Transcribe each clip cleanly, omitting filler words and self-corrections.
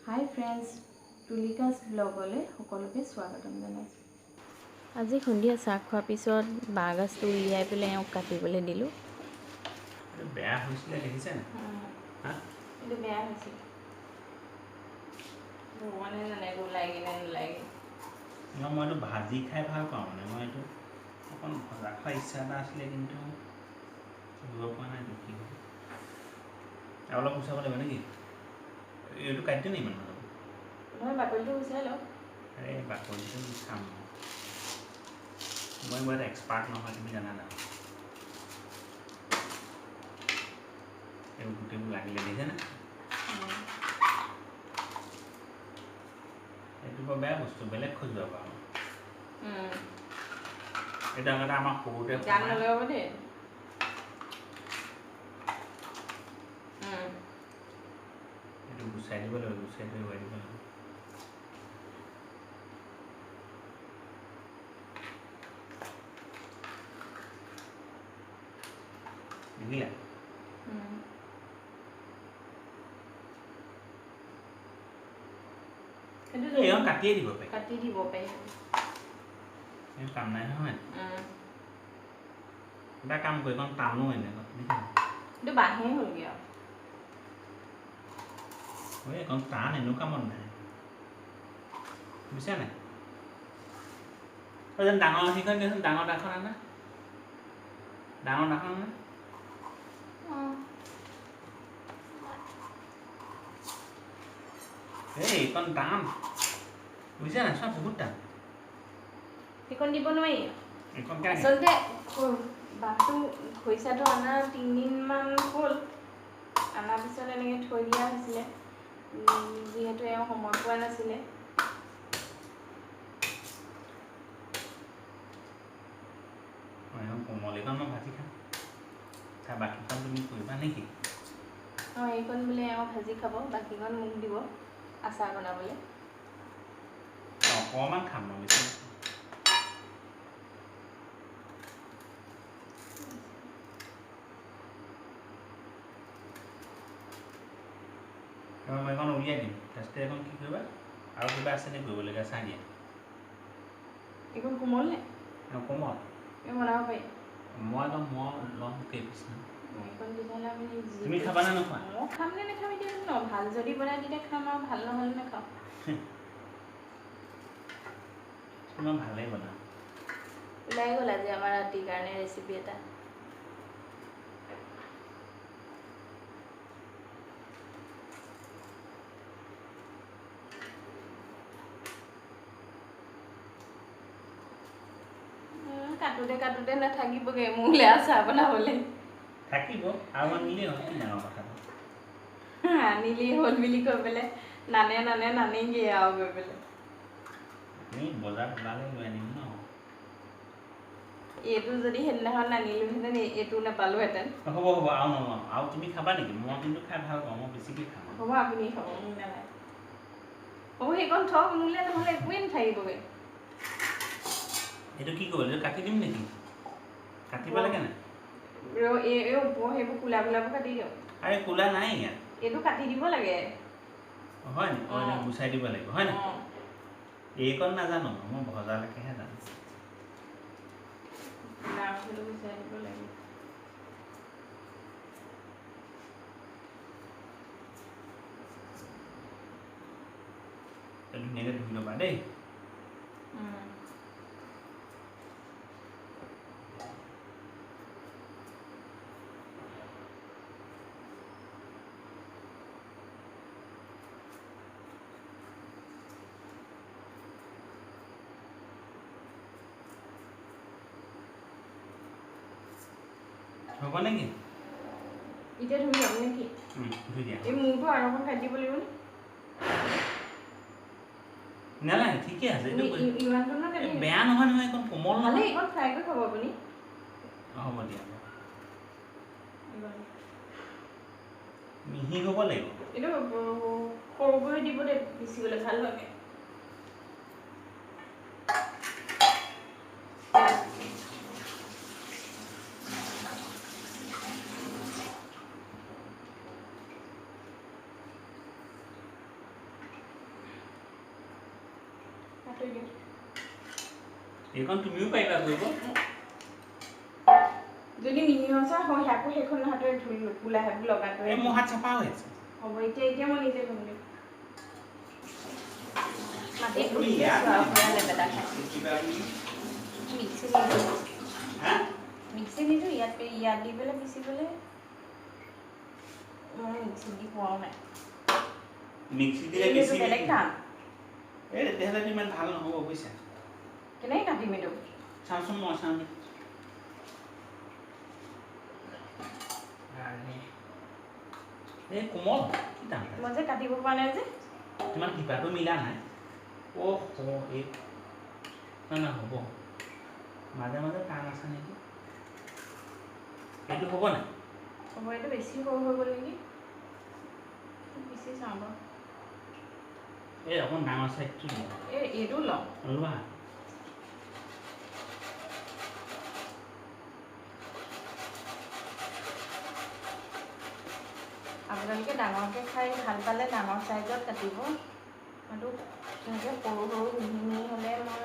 হাই friends, তুলিকাছ ব্লগলৈ সকলোকে স্বাগতম জনাইছোঁ। আজি সন্ধিয়া চাহ খোৱাৰ পিছত বাঁহগাজটো উলিয়াই পেলাই এওঁক কাটিবলৈ দিলোঁ। এইটো বেয়া হৈছিলে, দেখিছে নাই? হা? এইটো বেয়া হৈছিলে, ভগৱানে জানে এইটো ওলাইগে নে নোলাইগে। নহয়, মই এইটো ভাজি খাই ভাল পাওঁ, মানে মই এইটো অকণ ভজা খোৱাৰ ইচ্ছা এটা আছিলে, কিন্তু ধৰিব পৰা নাই এইটো কি হ'ল। আৰু অলপ গুচাব লাগিব নেকি? এইটো কাটি দিওঁ নি ইমান অলপ? নহয়, বাকলিটো গুচাই লওক। আৰে, বাকলিটো গুচাম, মই বৰ এক্সপাৰ্ট নহয়, তুমি জানা নাই? এইবোৰ গোটেইবোৰ লাগিলে, দেখিছেনে? এইটো বৰ বেয়া বস্তু, বেলেগ খজুৱাব আৰু। এইটো আগতে আমাৰ সৰুতে গান সোমাই নলগাব দেই। এইটো গুচাই দিব লাগিব, গুচাই দিব দিব লাগিব। দেখিলা? সেইটো এই এইখন কাটিয়ে দিব পাৰি। কাটি দিব পাৰি। এইখন কাম নাই নহয়। এটা কাম কৰি, এইখন টানো এনেকুৱা, দেখিছা? এইটো বাঁহেই হ'লগৈ আৰু। ঐ, এইখন টান, এনেও কামত নাই, বুজিছা নাই? ঐ যেন ডাঙৰ সেইখন দিয়াচোন, ডাঙৰ দাখন আনা, ডাঙৰ দাখন আনা। এই এইখন টান, বুজিছা নাই? চোৱা, বহুত টান। সেইখন দিব নোৱাৰি। এইখন কেনেকৈ? আচলতে বাঁহটো, খৰিচাটো অনা 3 দিনমান হ'ল। অনাৰ পিছত এনেকৈ থৈ দিয়া হৈছিলে, যিহেতু এওঁ সময় পোৱা নাছিলে। অঁ, এইখন কোমল, এইখন মই ভাজি খাম। তাৰ বাকীখন তুমি কৰিবা নেকি? অঁ, এইকণ বোলে এওঁ ভাজি খাব, বাকীকণ মোক দিব আচাৰ বনাবলৈ। অকণমান খাম মই, বেছি নাখাওঁ। মই এইখন উলিয়াই দিম। তাৰপিছতে এইখন কি কৰিবা? আৰু কিবা আছে নে কৰিবলগীয়া, চাই দিয়া। এইকণ কোমল নে? অঁ, কোমল। এই বনাব পাৰি। মই একদম, মই ল'ম কেইপিচমান। এইকণ তেতিয়াহ'লে আপুনি তুমি খাবা নে নোখোৱা? মই খাম নে নাখাম এতিয়া ন, ভাল যদি বনাই তেতিয়া খাম আৰু ভাল নহ'লে নাখাওঁ। মই ভালেই বনাওঁ। ওলাই গ'ল আজি আমাৰ ৰাতিৰ কাৰণে ৰেচিপি এটা। কাটোতে কাটোতে নাথাকিবগৈ মোলৈ আচাৰ বনাবলৈ। থাকিব, আৰু আনিলেই হ'ল, কি ডাঙৰ কথাটো? আনিলেই হ'ল বুলি কৈ পেলাই নানে নানে নানেগৈ আৰু গৈ পেলাই। আমি বজাৰত ওলালে লৈ আনিম ন। এইটো যদি সেইদিনাখন নানিলোহেঁতেন, এইটো নাপালোহেঁতেন। হ'ব হ'ব, আৰু নলওঁ আৰু। তুমি খাবা নেকি? মই কিন্তু খাই ভাল পাওঁ, মই বেছিকৈ খাম। হ'ব, আপুনি খাব, মোক নালাগে। হ'ব, সেইকণ থওক মোলৈ, নহ'লে একোৱেই নাথাকিবগৈ। এইটো কি কৰিব? এইটো কাটি দিম নেকি? কাটিব লাগে নাই? এই ওপৰ সেইবোৰ কোলা কোলাবোৰ কাটি দিয়ক। আৰে, কোলা নাই ইয়াত। এইটো কাটি দিব লাগে। হয় নি? অঁ, অঁ। গুচাই দিব লাগিব, হয় নাই? অঁ। এইকণ নাজানো, মই ভজালৈকেহে জানো। কোলা অংশটো গুচাই দিব লাগে। ধুনীয়াকৈ ধুই ল'বা দেই। হ'ব নেকি? এতিয়া ধুই ল'ম নেকি? ধুই দিয়া। এই মূৰটো আৰু অকণ কাটি দিব লাগিব নি? নালাগে, ঠিকে আছে এইটো। ইমানটো ন এই কাটি বেয়া নহয় নহয়, এইকণ কোমল ভালেই। নহয়। এইকণ ফ্ৰাই কৰি খাব আপুনি। হ'ব দিয়া। এইকণ। মিহি হ'ব লাগিব। এইটো সৰু কৰি দিব দেই, পিচিবলৈ ভাল লাগে। আঁতৰি দিয়ক। এইখন তুমিও পাৰিবা কৰিব। যদি মিহি সঁচা হয় আকৌ সেইখন হাতেৰে ধুই কোলা হাত লগাটোৱে। এই মোৰ হাত চাফা হৈ আছে। হ'ব, এতিয়া এতিয়া মই নিজে কৰিম দিয়ক। মাটিত তুমি বহি ইয়াত আছোঁ আৰু পুৰা লেপেটা খাই। কিবা কিবি। মিক্সি নিদিওঁ। হা? মিক্সি নিদিওঁ, ইয়াত ইয়াত দি পেলাই পিচিবলৈ মই মিক্সিত দি পোৱাও নাই। মিক্সি দিলে এইটো বেছি বেলেগ টান। এই তেতিয়াহ'লে ইমান ভাল নহ'ব বুজিছা। কেনেকৈ কাটিম এইটো? চাওঁচোন, মই চাওঁ। আৰে, এই কোমল, কি টান। মই যে কাটিব পৰা নাই যে। ইমান শিপাটো মিলা নাই। অ' এই না না, হ'ব, মাজে মাজে টান আছে নেকি? এইটো হ'ব নাই? হ'ব, এইটো বেছি সৰু হৈ গ'ল নেকি? পিচি চাওঁ বাৰু। এই অকণ ডাঙৰ চাইজটো লোৱা। এই এইটো লওঁ। লোৱা। আপোনালোকে ডাঙৰকৈ খাই ভাল পালে ডাঙৰ চাইজত কাটিব। মইতো এনেকৈ সৰু সৰু মিহি মিহি হ'লে মই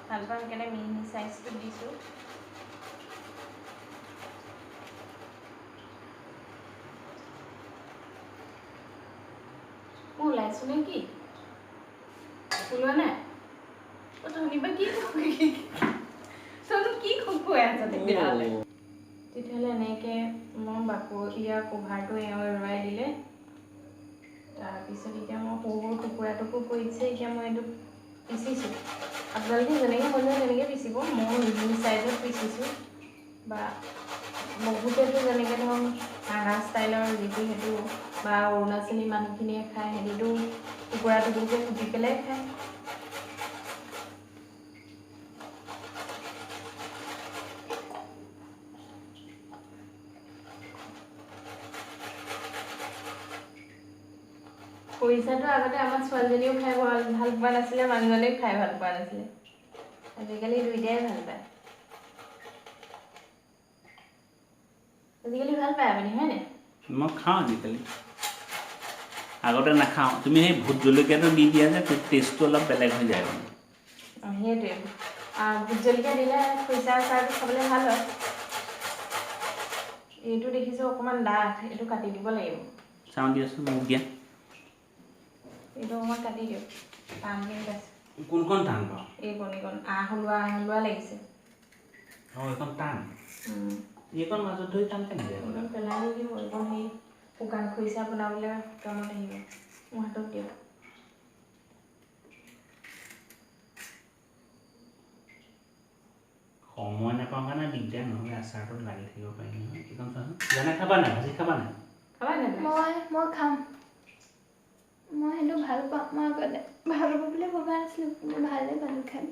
ভাল পাওঁ, সেইকাৰণে মিহি চাইজটো দিছোঁ। মই ওলাইছোঁ নে কি? ওলোৱা নাই। অ' ধনী বা কি তইনো কি কৈ আছ তেতিয়াহ'লে? তেতিয়াহ'লে এনেকৈ মই বাকলি ইয়াৰ কভাৰটো এওঁ এৰুৱাই দিলে। তাৰপিছত এতিয়া মই সৰু সৰু টুকুৰা টুকুৰ কৰি দিছে। এতিয়া মই এইটো পিচিছোঁ। আপোনালোকে যেনেকৈ বনায় তেনেকৈ পিচিব। মই মিহি চাইজত পিচিছোঁ, বা বহুতেতো যেনেকৈ ধৰক নাগা ষ্টাইলৰ যিটো সেইটো বা অৰুণাচলী মানুহখিনিয়ে খায়, সিহঁতিতো টুকুৰা টুকুৰকৈ কুটি পেলাই খায়। খৰিচাটো আগতে আমাৰ ছোৱালীজনীও খাই ভাল ভাল পোৱা নাছিলে, মানুহজনেও খাই ভাল পোৱা নাছিলে। আজিকালি দুইটাই ভাল পায়। আজিকালি ভাল পায় আপুনি, হয়নে? মই খাওঁ আজিকালি, আগতে নাখাওঁ। তুমি সেই ভোট জলকীয়াটো দি দিয়া যে, টেষ্টটো অলপ বেলেগ হৈ যায় মানে। অঁ, সেইটোৱে। ভোট জলকীয়া দিলে খৰিচা আচাৰটো খাবলৈ ভাল হয়। এইটো দেখিছোঁ অকণমান ডাঠ, এইটো কাটি দিব লাগিব। চাওঁ, দিয়াচোন মোক দিয়া। এইটো অকণমান কাটি দিয়ক, টান যেন পাইছোঁ। কোনখন টান বাৰু? এইকণ, এইকণ আঁহ ওলোৱা আঁহ ওলোৱা লাগিছে। অঁ, এইখন টান। এইকণ মাজত ধৰি টান কেনেকৈ হ'ল? এইকণ পেলাই নিদিব, এইকণ সেই শুকান খৰিচা বনাবলৈ কামত আহিব। মোৰ হাতত দিয়ক। সময় নাপাওঁ কাৰণে দিগদাৰ, নহ'লে আচাৰটোত লাগি থাকিব পাৰিম নহয়। এইকণ চোৱাচোন, জানে খাবা নাই? ভাজি খাবা নাই? খাবা নাই? মই খাম। মই সেইটো ভাল পাওঁ। মই আগতে ভাল হ'ব বুলি ভবা নাছিলোঁ, কিন্তু ভালেই পালোঁ খাই।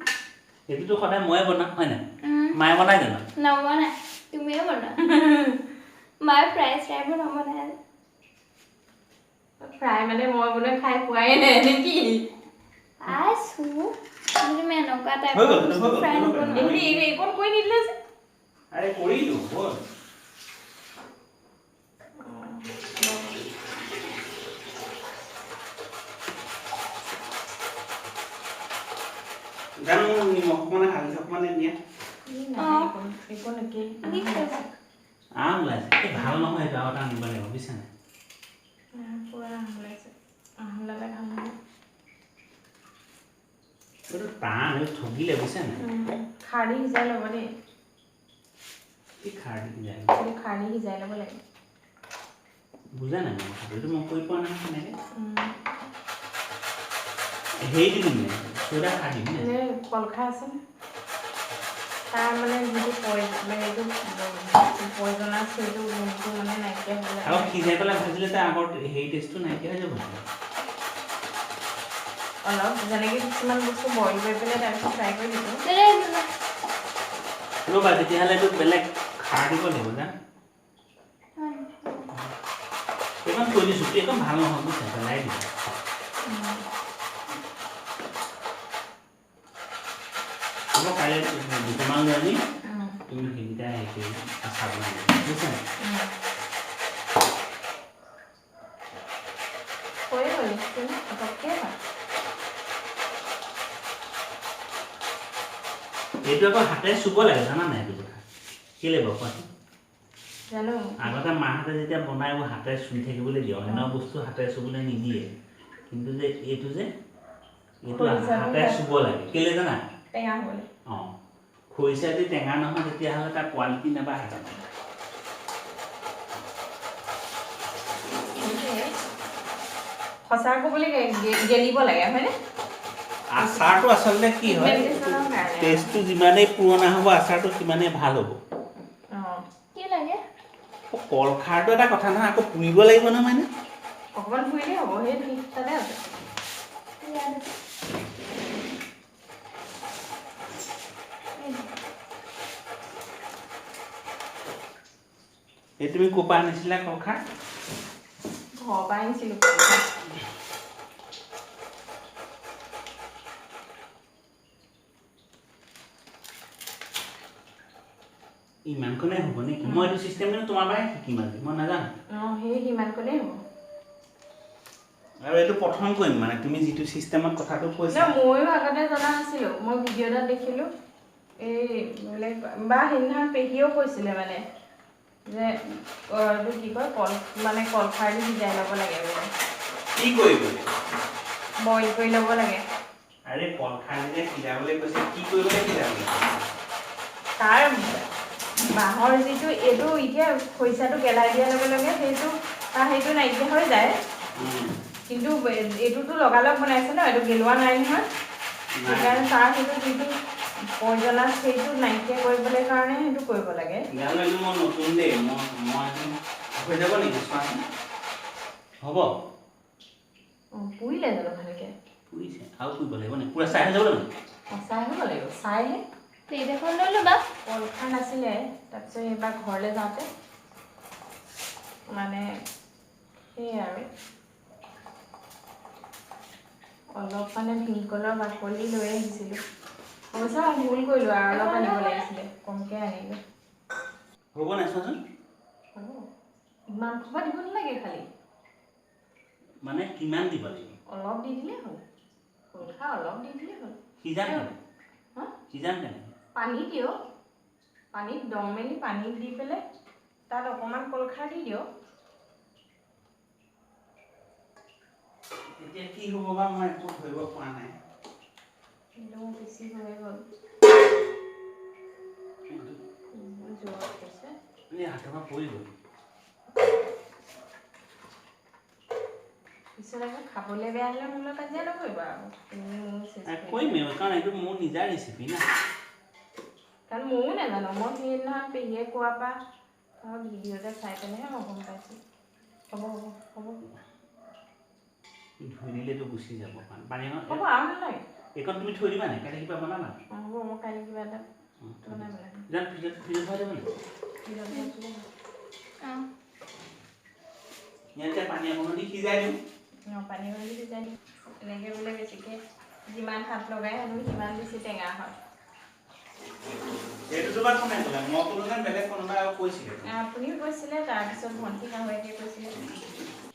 এইটোতো সদায় ময়ে বনাওঁ, হয় নাই? মায়ে বনাই জানো? নবনাই, তুমিয়ে বনোৱা। মায়ে ফ্ৰাই চ্ৰাইবোৰ নবনাই। ফ্ৰাই মানে মই বনাই খাই পোৱাই নাই নেকি? পাইছোঁ, কিন্তু তুমি এনেকুৱা হৈ টাইপৰ গ'ল, হৈ বস্তু গ'ল, ফ্ৰাই হৈ গ'ল। নবনোৱা। এইকণ কৰি নিদিলে যে। আৰে, কৰিলোঁ, হ'ল। জানো, মোক নিমখ অকণমান, হালধি অকণমান দিয়া। এইকণ একেই। কি খাইছা? আম ওলাইছে। এই ভাল নহয়, এইটো আৰু এটা আনিব লাগিব, বুজিছা নাই? পুৰা আঁহ ওলাইছে। আঁহ ওলালে ভাল নহয়। এইটো টান, এইটো ঠগিলে, বুজিছা নাই? খাৰ দি সিজাই ল'ব দেই। কি খাৰ দি সিজাই? এইটো খাৰ দি সিজাই ল'ব লাগে। বুজা নাই মই কথাটো। এইটো মই কৰি পোৱা নাই তেনেকৈ। হেৰি দিম নে চ'দা খাৰ দিম নে? এনে কলখাৰ আছে নে? তাৰ মানে যিটো পয়জন, এইটো পয়জনাছ, সেইটো গুণটো মানে নাইকিয়া হ'লে। আকৌ সিজাই পেলাই ভাজিলে তাৰ আগৰ হেৰি টেষ্টটো নাইকিয়া হৈ যাব নেকি? অলপ যেনেকৈ কিছুমান বস্তু বইল কৰি পেলাই তাৰপিছত ফ্ৰাই কৰি দিব। ৰ'বা, তেতিয়াহ'লে এইটো বেলেগ খাৰ দিব লাগিব। জান, এইখন থৈ দিছোঁ। এইখন ভাল নহয়, বুজিছা, পেলাই দিছোঁ। হ'ব, কাইলৈ দুটামান লৈ আনি তুমি সেইকেইটা হেৰি কৰি আচাৰ বনাই দিবা, বুজিছা? হৈয়ে গ'ল, পটককৈ হয়। এইটো আকৌ হাতে চুব লাগে, জানা নাই এইটো কথা? কেলৈ বাৰু কোৱাচোন? জানো। আগতে মাহঁতে যেতিয়া বনাই হাতে চুই থাকিবলৈ দিয়ে, অন্য বস্তু হাতে চুবলৈ নিদিয়ে, কিন্তু যে এইটো যে এইটো হাতে চুব লাগে। কেলৈ জানা? টেঙা হ'বলৈ। অঁ, খৰিচা যদি টেঙা নহয় তেতিয়াহ'লে তাৰ কোৱালিটি নাবাঢ়ে। সঁচা ক'বলৈ গেলিব লাগে, হয়নে? আচাৰটো আচলতে কি হয়, টেষ্টটো যিমানেই পুৰণা হ'ব আচাৰটো সিমানেই ভাল হ'ব। কি লাগে? কলখাৰটো এটা কথা নহয়, আকৌ পুৰিব লাগিব নহয়। মানে অকণমান পুৰিলেই হ'ব, সেই তাতে আছে। এই তুমি ক'ৰ পৰা আনিছিলা কলখাৰ? ঘৰৰ পৰা আনিছিলোঁ। ইমানকণে হ'ব নেকি? মই এইটো চিষ্টেম কিন্তু তোমাৰ পৰাই শিকিম আজি, মই নাজানো। অঁ, সেই সিমানকণেই হ'ব। আৰু এইটো প্ৰথম কৰিম, মানে তুমি যিটো চিষ্টেমত কথাটো কৈছা। ময়ো আগতে জনা নাছিলোঁ, মই ভিডিঅ' এটাত দেখিলোঁ। এই বোলে বা সেইদিনাখন পেহীয়েও কৈছিলে মানে যে এইটো কি কয় কল, মানে কলখাৰ দি সিজাই ল'ব লাগে বোলে। কি কৰিব? বইল কৰি ল'ব লাগে। আৰে কলখাৰ যে সিজাবলৈ কৈছে, কি কৰিবলৈ সিজাবলৈ? তাৰ বাঁহৰ যিটো এইটো এতিয়া খৰিচাটো গেলাই দিয়াৰ লগে লগে সেইটো তাৰ সেইটো নাইকিয়া হৈ যায়, কিন্তু এইটোতো লগালগ বনাইছে ন, এইটো গেলোৱা নাই নহয়, সেইকাৰণে তাৰ সেইটো যিটো পয়জনাছ সেইটো নাইকিয়া কৰিবলৈ কাৰণে সেইটো কৰিব লাগে। জানো এইটো মই নতুন দেই, মই হৈ যাব নেকি চোৱাচোন? হ'ব। অঁ, পুৰিলে জানো ভালকৈ? পুৰিছে। আৰু পুৰিব লাগিব নে? পূৰা চাই হৈ যাব লাগিব? অঁ, চাই হ'ব লাগিব, চাইহে। প্লেট এখন লৈ ল'বা। কলখাৰ নাছিলে, তাৰপিছত এইবাৰ ঘৰলৈ যাওঁতে মানে সেয়াই আৰু অলপ মানে ভীমকলৰ বাকলি লৈ আহিছিলোঁ। অৱশ্যে মই ভুল কৰিলোঁ, আৰু অলপ আনিব লাগিছিলে, কমকৈ আনিলোঁ। হ'ব নাই চোৱাচোন? হ'ব, ইমান সোপা দিব নালাগে, খালি মানে কিমান দিব লাগিব? অলপ দি দিলেই হ'ল, কলখাৰ অলপ দি দিলেই হ'ল। সিজাম কেনেকৈ? সিজাম কেনেকৈ? পানী দিয়ক, পানীত দম মেলি পানী দি পেলাই তাত অকণমান কলখাৰ দি দিয়ক। এতিয়া কি হ'ব বা মই একো ধৰিব পৰা নাই। কিন্তু বেছি হৈ গ'ল। হাতৰ পৰা পৰি গ'ল। পিছত আকৌ খাবলৈ বেয়া হ'লে মোৰ লগত কাজিয়া নকৰিব আৰু। কৰিমেই, কাৰণ এইটো মোৰ নিজা ৰেচিপি না। কাৰণ ময়ো নাজানো, মই সেইদিনাখন পেহীয়ে কোৱাৰ পৰা ভিডিঅ' এটা চাই পেলাইহে মই গম পাইছোঁ। হ'ব হ'ব হ'ব। ধুই দিলেতো গুচি যাব পানী। হ'ব, আৰু নালাগে। এইকণ তুমি থৈ দিবা নাই? কাইলৈ কিবা বনাবা? অঁ, হ'ব, মই কাইলৈ কিবা এটা বনাই পেলাই। যাম ফ্ৰিজত, ফ্ৰিজত ভৰাই যাব নেকি? ফ্ৰিজত ভৰাই থ'লে হ'ব। অঁ, ইয়াত এতিয়া পানী অকণমান দি সিজাই দিওঁ। অঁ, পানী অকণ দি সিজাই দিওঁ। এনেকৈ বোলে বেছিকৈ যিমান হাত লগাই হেনো সিমান বেছি টেঙা হয়। এইটোতো বা কোনে ক'লে? মই ক'লো নে বেলেগ কোনোবাই আৰু কৈছিলে? আপুনিও কৈছিলে, তাৰপিছত ভণ্টি শাহুৱেকে কৈছিলে।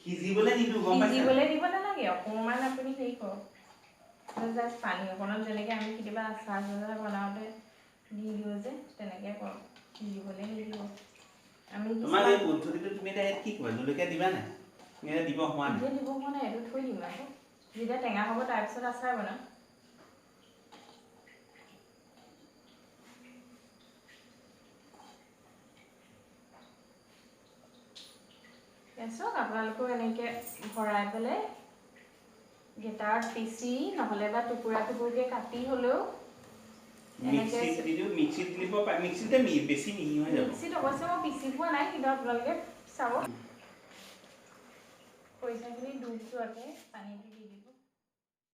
সিজিবলৈ নিদিওঁ, গম পাইছে? সিজিবলৈ দিব নালাগে, অকণমান আপুনি হেৰি কৰক, জাষ্ট পানী অকণত যেনেকৈ আমি কেতিয়াবা আচাৰ চাচাৰ বনাওঁতে দি দিওঁ যে, তেনেকৈ কৰক, সিজিবলৈ নিদিব। আমি তোমাৰ এই পদ্ধতিটো তুমি এতিয়া ইয়াত কি কৰিবা? জলকীয়া দিবা নাই? এতিয়া দিব হোৱা নাই? এতিয়া দিব হোৱা নাই, এইটো থৈ দিম আকৌ, যেতিয়া টেঙা হ'ব তাৰপিছত আচাৰ বনাম। চাওক আপোনালোকেও এনেকৈ ভৰাই পেলাই গেটাৰত পিচি নহ'লে বা টুকুৰা টুকুৰকৈ কাটি হ'লেও মিক্সিত দি দিওঁ, মিক্সিত দিব পাৰি, মিক্সিতে বেছি মিহি হৈ যাব। মিক্সিত অৱশ্যে মই পিচি পোৱা নাই, কিন্তু আপোনালোকে চাব। খৰিচাখিনি ডুব যোৱাকৈ পানীটো দি দিব।